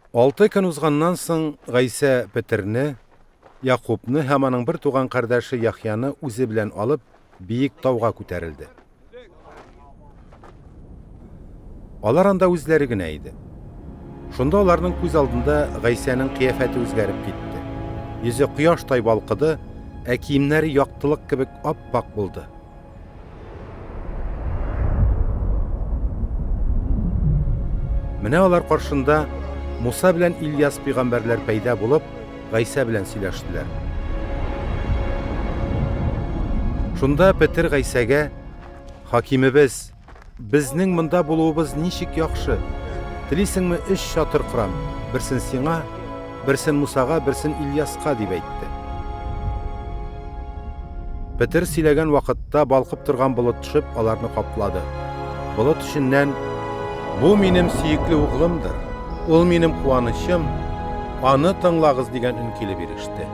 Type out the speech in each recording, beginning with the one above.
Алты көн узганнан соң Гайсә Петерне, Якубны һәм аның бер туган кардәше Яхъяны үзе белән алып, биек тауга күтәрелде. Алар анда үзләре генә иде. Шунда аларның күз алдында Гайсәнең кыяфәте үзгәреп китте. Йөзе кояштай балкыды, ә киемнәре яктылык кебек ап-ак булды. Менә алар каршында Муса белән Ильяс пәйгамбәрләр пәйда булып, Гайсә белән сөйләштеләр. Шунда Петер Гайсәгә, Хакимебез, безнең монда булуыбыз ничек яхшы! Телисеңме, өч чатыр корам, берсен сиңа, берсен Мусага, берсен Ильяска, дип әйтте. Петер сөйләгән вакытта балкып торган болыт төшеп, аларны каплады. Болыт эченнән, Бу минем сөекле углымдыр, ул минем куанычым, аны тыңлагыз, дигән өн килеп иреште.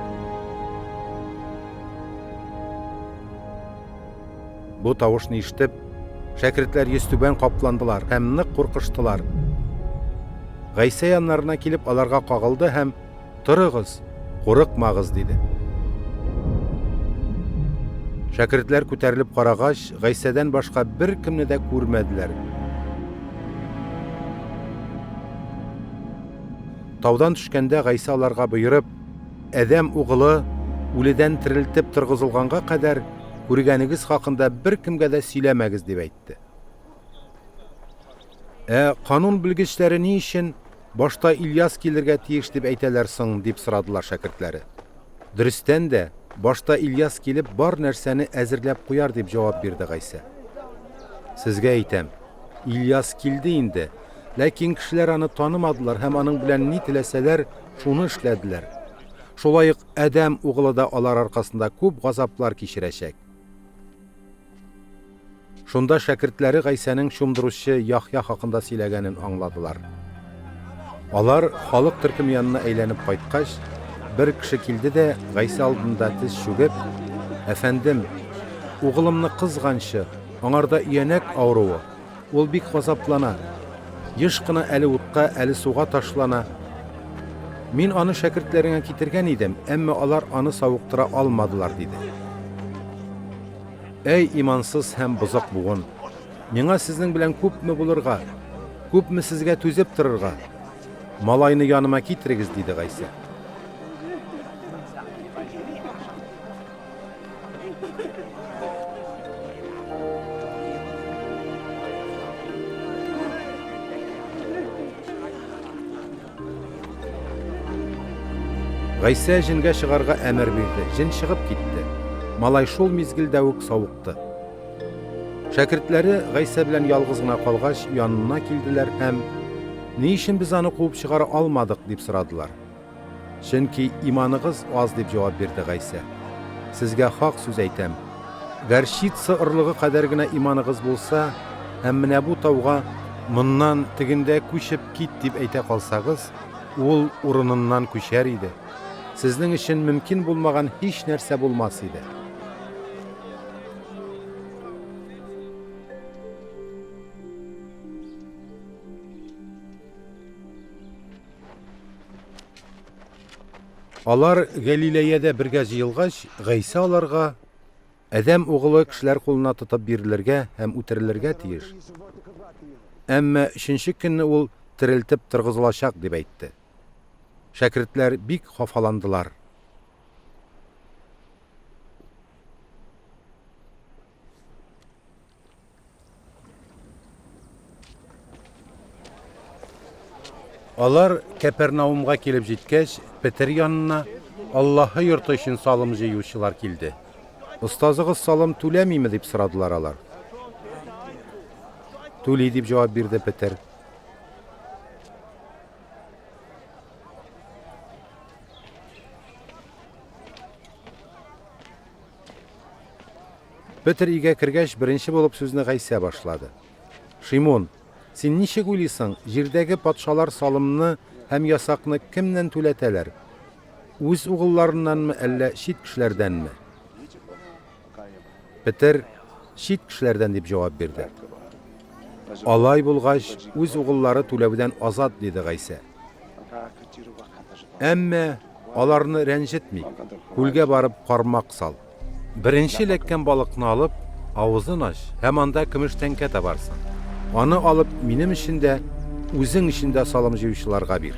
Бу тавышны ишетеп, шәкертләр йөзтүбән капландылар һәм нык куркыштылар. Гайсә яннарына килеп аларга кагылды һәм Торыгыз, курыкмагыз, диде. Шәкертләр күтәрелеп карагач, Гайсәдән башка беркемне дә күрмәделәр. Таудан төшкәндә Гайсә аларга боерып, Адәм угылы үледән терелтеп торгызылганга кадәр күргәнегез хакында беркемгә дә сөйләмәгез, дип әйтте. Ә канун белгечләре ни өчен башта Ильяс килергә тиеш дип әйтәләр соң, дип сорадылар шәкертләре. Дөрестән дә, башта Ильяс килеп бар нәрсәне әзерләп куяр, дип җавап бирде Гайсә. Сезгә әйтәм, Ильяс килде инде, ләкин кешеләр аны танымадылар һәм аның белән ни теләсәләр, шуны эшләделәр. Шулай ук Адәм угылы да алар аркасында күп газаплар кичерәчәк. Шунда шәкертләре Гайсәнең чумдыручы Яхъя хакында сөйләгәнен аңладылар. Алар халык төркеме янына әйләнеп кайткач, бер кеше килде дә Гайсә алдында тез чүгеп, Әфәндем, угылымны кызганчы, аңарда өянәк авыруы, ул бик газаплана. Еш кына әле утка, әле суга ташлана. Мин аны шәкертләреңә китергән идем, әмма алар аны савыктыра алмадылар, диде. Әй имансыз һәм бозык буын! Миңа сезнең белән күпме булырга, күпме сезгә түзеп торырга? Малайны яныма китерегез, диде Гайсә. Гайсә җенгә чыгарга әмер бирде. Җен чыгып китте. Малай шул мизгелдә үк савыкты. Шәкертләре Гайсә белән ялгыз гына калгач, янына килделәр һәм: "Ни өчен без аны куып чыгара алмадык?" дип сорадылар. Чөнки иманыгыз аз, дип җавап бирде Гайсә. Сезгә хак сүз әйтәм. Горчица орлыгы кадәр генә иманыгыз булса, һәм менә бу тауга моннан тегендә күчеп кит дип әйтә калсагыз, ул урыныннан күчәр иде. Сезнең өчен мөмкин булмаган һич нәрсә булмас иде. Алар Гәлиләядә бергә җыелгач, Гайсә аларга, Адәм угылы кешеләр кулына тотып бирелергә һәм үтерелергә тиеш. Әмма өченче көнне ул терелтеп торгызылачак, дип әйтте. Шәкертләр бик хафаландылар. Алар Кәпернаумга килеп җиткәч, Петер янына Аллаһы йорты өчен салым җыючылар килде. Остазыгыз салым түләмиме дип сорадылар алар. Түли дип җавап бирде Петер. Петер өйгә кергәч, беренче булып сүзне Гайсә башлады. Шимун, син ничек уйлыйсың, җирдәге патшалар салымны һәм ясакны кемнән түләтәләр? Үз угылларыннанмы, әллә чит кешеләрдәнме? Петер, чит кешеләрдән дип җавап бирде. Алай булгач, үз угыллары түләүдән азат, диде Гайсә. Әмма аларны рәнҗетмик, күлгә барып кармак сал. Беренче эләккән балыкны алып, авызын ач һәм анда көмеш тәңкә табарсың. Аны алып, минем өчен дә, үзең өчен дә салым җыючыларга бир.